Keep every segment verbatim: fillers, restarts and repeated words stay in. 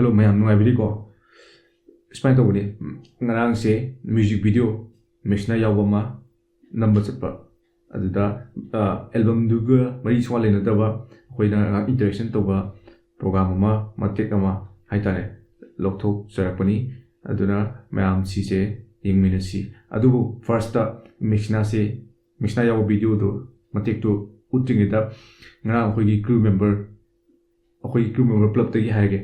Hello ꯃꯌꯥꯝ, ꯅꯨꯡꯉꯥꯏꯕꯤꯔꯤꯀꯣ? ꯁꯨꯃꯥꯏꯅ ꯇꯧꯕꯅꯤ, ꯉꯔꯥꯡꯁꯦ ꯃ꯭ꯌꯨꯖꯤꯛ ꯚꯤꯗꯤꯑꯣ ꯃꯦꯛꯁꯤꯅꯥ ꯌꯥꯎꯕ ꯑꯃ ꯅꯝꯕ ꯆꯠꯄ, ꯑꯗꯨꯗ ꯑꯦꯜꯕꯝꯗꯨꯒ ꯃꯔꯤ ꯁꯨꯡꯂꯩ ꯂꯩꯅꯗꯕ ꯑꯩꯈꯣꯏꯅ ꯏꯟꯇꯔꯦꯛꯁꯟ ꯇꯧꯕ ꯄ꯭ꯔꯣꯒ꯭ꯔꯥꯝ ꯑꯃ, ꯃꯇꯦꯛ ꯑꯃ ꯍꯥꯏꯇꯥꯔꯦ, ꯂꯧꯊꯣꯛꯆꯔꯛꯄꯅꯤ꯫ ꯑꯗꯨꯅ ꯃꯌꯥꯝ ꯁꯤꯁꯦ ꯌꯦꯡꯃꯤꯟꯅꯁꯤ꯫ ꯑꯗꯨꯕꯨ ꯐꯥꯔꯁꯇ ꯃꯦꯛꯁꯤꯅꯥꯁꯦ, ꯃꯦꯛꯁꯤꯅꯥ ꯌꯥꯎꯕ ꯚꯤꯗꯤꯑꯣꯗꯣ ꯃꯇꯦꯛꯇꯨ ꯎꯠꯇ꯭ꯔꯤꯉꯩꯗ, ꯉꯔꯥꯡ ꯑꯩꯈꯣꯏꯒꯤ ꯀ꯭ꯔꯨ ꯃꯦꯝꯕꯔ ꯑꯩꯈꯣꯏꯒꯤ ꯀ꯭ꯔꯨ ꯃꯦꯝꯕꯔ ꯄꯨꯂꯞꯇꯒꯤ ꯍꯥꯏꯔꯒꯦ,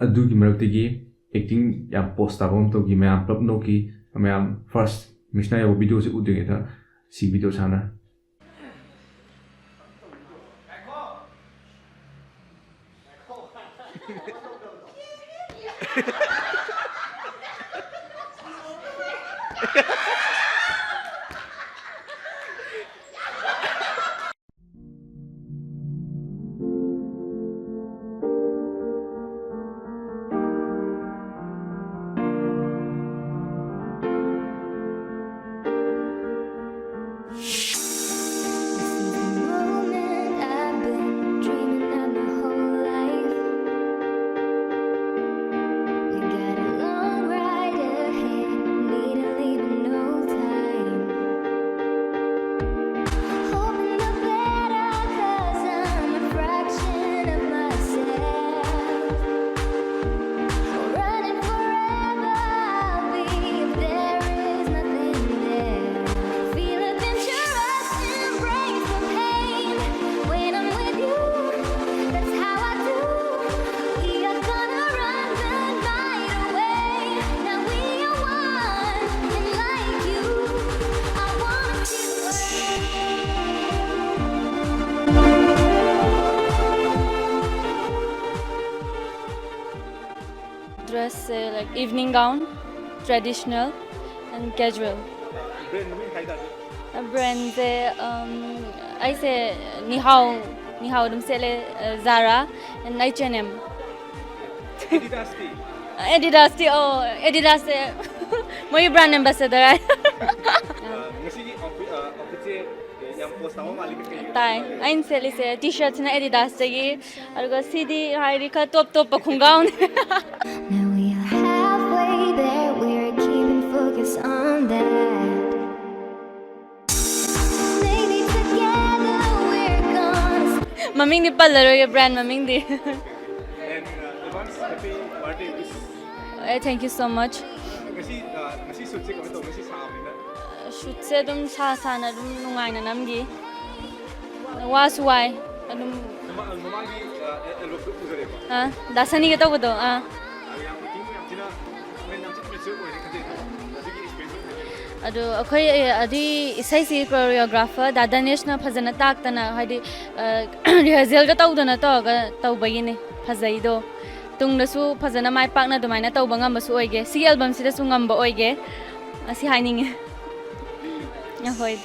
ꯑꯗꯨꯒꯤ ꯃꯔꯛꯇꯒꯤ ꯑꯦꯛꯇꯤꯡ ꯌꯥꯝ ꯄꯣꯁ ꯇꯥꯕ ꯑꯃ ꯇꯧꯈꯤ꯫ ꯃꯌꯥꯝ ꯄꯨꯂꯞ ꯅꯣꯛꯈꯤ꯫ ꯃꯌꯥꯝ ꯐꯥꯔꯁ ꯃꯦꯛꯁꯤꯅꯥ ꯌꯥꯎꯕ ꯚꯤꯗꯤꯑꯣꯁꯦ ꯎꯗ꯭ꯔꯤꯉꯩꯗ ꯁꯤ ꯚꯤꯗꯤꯑꯣ ꯁꯥꯟꯅ Dress, uh, like evening gown, traditional and casual. Brand ꯃꯃꯤꯡ ꯍꯥꯏ ꯇꯥꯔꯗꯤ? Brand ꯁꯦ, um, ꯑꯩꯁꯦ ꯅꯤꯍꯥꯎ, ꯅꯤꯍꯥꯎ ꯑꯗꯨꯝ ꯁꯦꯠꯂꯦ, uh, Zara and H and M꯫ Adidas T? Adidas T, ꯑꯣ, Adidas ꯁꯦ ꯃꯣꯏꯒꯤ brand ambassador ꯍꯥꯏ꯫ ꯑ, ꯉꯁꯤꯒꯤ outfit, ꯑ, outfit ꯁꯦ ꯌꯥꯝ ꯄꯣꯁ ꯇꯥꯏ꯫ ꯑꯩꯅ ꯁꯦꯠꯂꯤꯁꯦ ꯇꯤ ꯁꯥꯔꯠꯁꯤꯅ ꯑꯦꯗꯤꯗꯥꯁꯇꯒꯤ, ꯑꯗꯨꯒ ꯁꯤꯗꯤ ꯍꯥꯏꯗꯤ ꯈꯔ ꯇꯣꯞ ꯇꯣꯞꯄ ꯈꯣꯡꯒ꯭ꯔꯥꯎꯅꯤ꯫ Now we are halfway there, we're keeping focus on that. Maybe together we're gonna ꯃꯃꯤꯡꯗꯤ ꯄꯜꯂꯔꯣꯏꯒꯦ, ꯕ꯭ꯔꯥꯟ ꯃꯃꯤꯡꯗꯤ꯫ And uh, advance happy birthday wish. A, thank you so much. ꯉꯁꯤ uh, ꯉꯁꯤ ꯁꯨꯠꯁꯦ ꯀꯃꯥꯏꯅ ꯇꯧꯕ? ꯉꯁꯤ ꯁꯥꯕꯅꯤꯅ ꯁꯨꯠꯁꯦ ꯑꯗꯨꯝ ꯁꯥ ꯁꯥꯅ ꯑꯗꯨꯝ ꯅꯨꯡꯉꯥꯏꯅ ꯅꯝꯈꯤ꯫ ꯋꯥꯁꯨ ꯋꯥꯏ ꯑꯗꯨꯝ꯫ ꯃꯃꯥꯡꯒꯤ ꯑꯦꯜꯕꯝꯗꯨ ꯎꯖꯔꯦꯕ꯫ ꯑꯥ, ꯗꯥ ꯁꯅꯤꯒ ꯇꯧꯕꯗꯣ꯫ ꯑꯥ꯫ ꯌꯥꯝ ꯌꯥꯝ ꯊꯤꯅ ꯃꯦꯆꯤꯌꯔ ꯑꯣꯏꯔꯦ ꯈꯟꯖꯩ꯫ ꯑꯗꯨꯒꯤ ꯑꯦꯛꯁꯄꯤꯔꯤꯌꯦꯟꯁ ꯑꯗꯣ ꯑꯩꯈꯣꯏ ꯑꯗꯨꯏ ꯏꯁꯩꯁꯤ ꯀꯣꯔꯤꯌꯣꯒ꯭ꯔꯥꯐꯔ ꯗꯥ ꯗꯅꯦꯁꯅ ꯐꯖꯅ ꯇꯥꯛꯇꯅ, ꯍꯥꯏꯗꯤ ꯔꯤꯍꯔꯁꯦꯜꯒ ꯇꯧꯗꯅ ꯇꯧꯔꯒ ꯇꯧꯕꯒꯤꯅꯤ꯫ ꯐꯖꯩꯗꯣ꯫ ꯇꯨꯡꯗꯁꯨ ꯐꯖꯅ ꯃꯥꯏ ꯄꯥꯛꯅ ꯑꯗꯨꯃꯥꯏꯅ ꯇꯧꯕ ꯉꯝꯕꯁꯨ ꯑꯣꯏꯒꯦ, ꯁꯤꯒꯤ ꯑꯦꯜꯕꯝꯁꯤꯗꯁꯨ ꯉꯝꯕ ꯑꯣꯏꯒꯦ, ꯑꯁꯤ ꯍꯥꯏꯅꯤꯡꯉꯦ꯫ ꯑꯍꯣꯏ꯫